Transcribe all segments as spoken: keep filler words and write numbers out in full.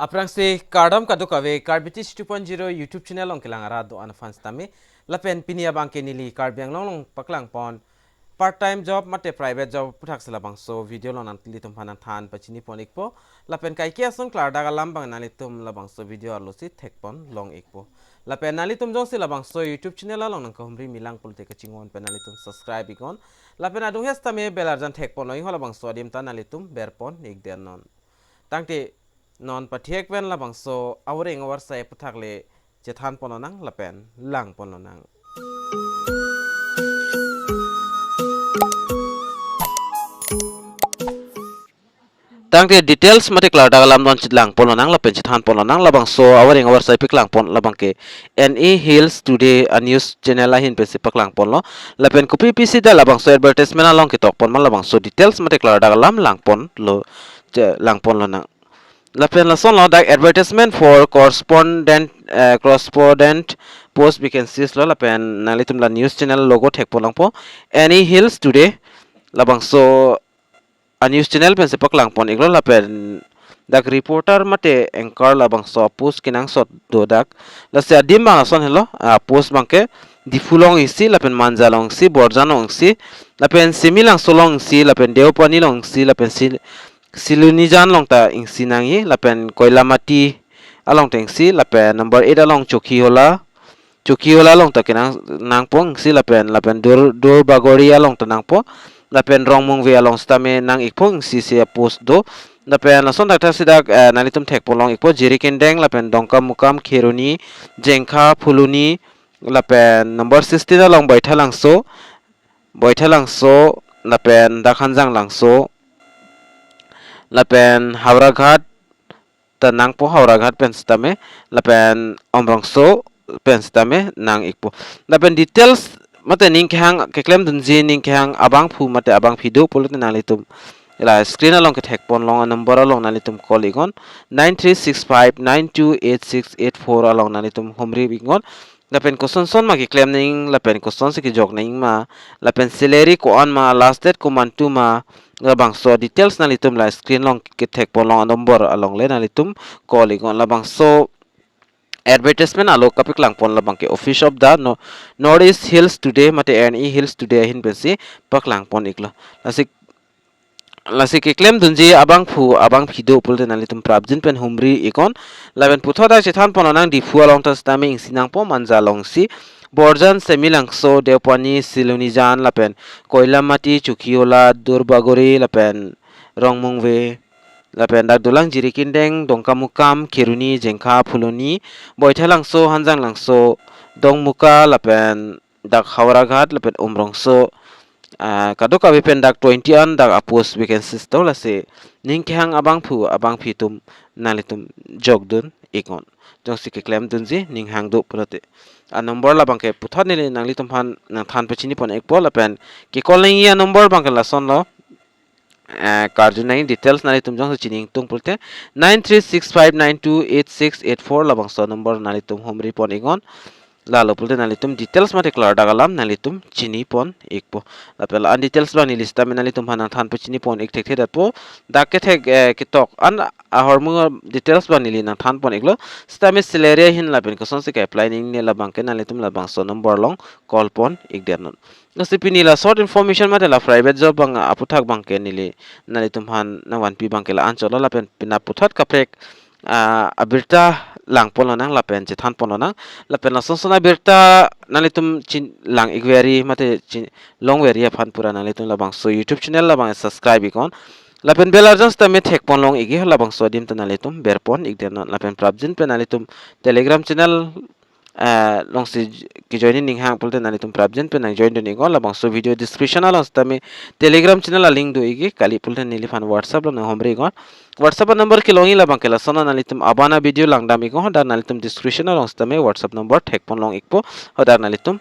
Aphrangsi kardom kadokave Karbi Teach two point zero YouTube channel along kelang arat do-an aphan sitame. Lapen pini abangke neli Karbi Anglong along paklangpon part time job mate private job aputhak si labangso video along nanglitum aphan nangthan pachinipon ikpo. Lapen kaike ason klardak alam abang nanglitum labangso video arlo si thekpon long ikpo. Lapen nanglitum jongsi labangso YouTube channel along nangkahumri milang pulote kachinghon pen nanglitum subscribe iknon. Lapen adung hes tame bell arjan thekpon long iknon, labangso adim ta nanglitum berpon ikdet non. Tangte non pathek pen labangso avoreng avarsai aputhak le chethanpon lonang lapen langpon lonang. Tangte details mate klardak alam non chit langpon lonang lapen chethanpon lonang, labangso avoreng avarsai paklangpon labangke N E Hills Today a news channel ahin pensi paklangponlo. Lapen kopi pisi ta labangso advertisement along ketokpon ma, labangso details mate klardak alam langponlo, che, langpon lonang. Lapen lasonlo dak advertisement for correspondent, eh, correspondent post vacancies lo, lapen nanglitum la news channel logo thekpon longpo, N E Hills Today, labangso a news channel pensi paklangpon iklo. Lapen dak reporter mate anchor labangso post kenangsot do dak. Lasi adim abang lason helo, a post abangke Diphu along isi, lapen Manja along isi, Borjan along isi, lapen Semilangso along isi, lapen Deopani along isi, lapen Sil-, Silonijan along ta isi nangji, lapen Koilamati along ta isi, lapen number eight along Chokhihola, Chokhihola along ta kenang nangpo isi, lapen, lapen Dur, Durbagori along ta nangpo, lapen Rongmongve along sitame nang ikpo isi si a post do. Lapen lason dak tha si dak, eh, nanglitum thekpon long ikpo, Jirikindeng, lapen Dongkamukam, Kheroni, Jengkha, Phuloni, lapen number sixteen along Baithalangso, Baithalangso, lapen dak Hanjanglangso, lapen Howraghat ta nangpo, Howraghat pen sitame, lapen Umrongso pen sitame nang ikpo. Lapen details mate ning kehang keklemdunji, ning kehang abangphu mate abangpi do pulote nanglitum la screen along kethekpon long a number along nanglitum call iknon, nine three six five nine two eight six eight four along nanglitum humri iknon. Lapen kosonson ma keklem nangji, lapen kosonsi kejok nangji ma, lapen salary ko-an ma, last date komantu ma, labangso details nanglitum la screen along kethekpon long a number along le nanglitum call iknon. Labangso advertisement alo kapaklangpon labangke Office of the No-, North East Hills Today mate N E Hills Today ahin pensi paklangpon iklo. Lasi, lasi keklemdunji abangphu abangpi do pulote nanglitum prapjin pen humri iknon. Lapen puthot dak chethanpon lonang, Diphu along ta sitame isi nangpo, Manja along isi, Borjan, Semilangso, Deopani, Silonijan, lapen Koilamati, Chokhihola, Durbagori, lapen Rongmongve, lapen dak dolang Jirikindeng, Dongkamukam, Kheroni, Jengkha, Phuloni, Baithalangso, Hanjanglangso, Dongmuka, lapen dak Howraghat, lapen Umrongso, ah, kadokave pen dak twenty an dak a post vacancies do. Lasi ning kehang abangphu abangpi atum nanglitum jokdun iknon, jongsi keklemdunji ning hang do pulote. A number labangke puthot neli nanglitum aphan nangthan pachinipon ikpo, lapen ke-call nangji a number abangke lasonlo, eh, karju nangji, details nanglitum jongsi chini ingtung pulote nine three six five nine two eight six eight four, labangso number nanglitum humripon iknon. Lalo pulote nanglitum details mate klardak alam nanglitum chinipon ikpo. Lapen la-an details abang neli sitame nanglitum aphan nangthan pachinipon ik thekthe detpo. Dak kethek, eh, ketok an ahormu details abang neli nangthanpon iklo. Sitame salary ahin lapen kosonsi ke-apply nangji labangke nanglitum labangso number along call pon ikdet non. Lasi pini la short information mate la private job abang aputhak abangke neli nanglitum aphan nangvanpi abangke la-anchotlo, lapen pini puthot kaprek, ah, abirta langpon lonang lapen chethanpon lonang. Lapen lasonson abirta nanglitum chin lang ikveri mate chin longveri aphan pura nanglitum labangso YouTube channel labang subscribe iknon. Lapen bell arjan sitame thekpon long ikji, labangso adim ta nanglitum berpon ikdet non. Lapen prapjin pen nanglitum Telegram channel, eh, alongsi j-, kejoin ning hang pulote nanglitum prapjin pen nangjoin dun iknon. Labangso video description along sitame Telegram channel a link do ikji, kali pulote neliphan WhatsApp along nanghumri iknon. WhatsApp a number kelongji labangke lasonlo, nanglitum abana video langdam iknon, hadak nanglitum description along sitame WhatsApp number thekpon long ikpo, hadak nanglitum,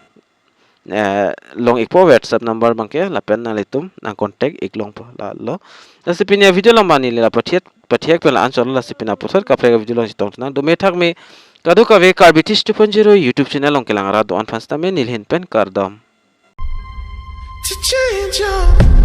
eh, long ikpo WhatsApp number abangke, lapen nanglitum nangcontact ik longpo, lalo. Lasi pini avideo along abang neli la pathiek, pathiek pen la-anchotlo, lasi pini puthot kaprek avideo along chetong tonang. Dome thakme kadokave Karbi Teach two point zero YouTube channel along kelang arat do-an aphan sitame neli ahin pen kardom. To change your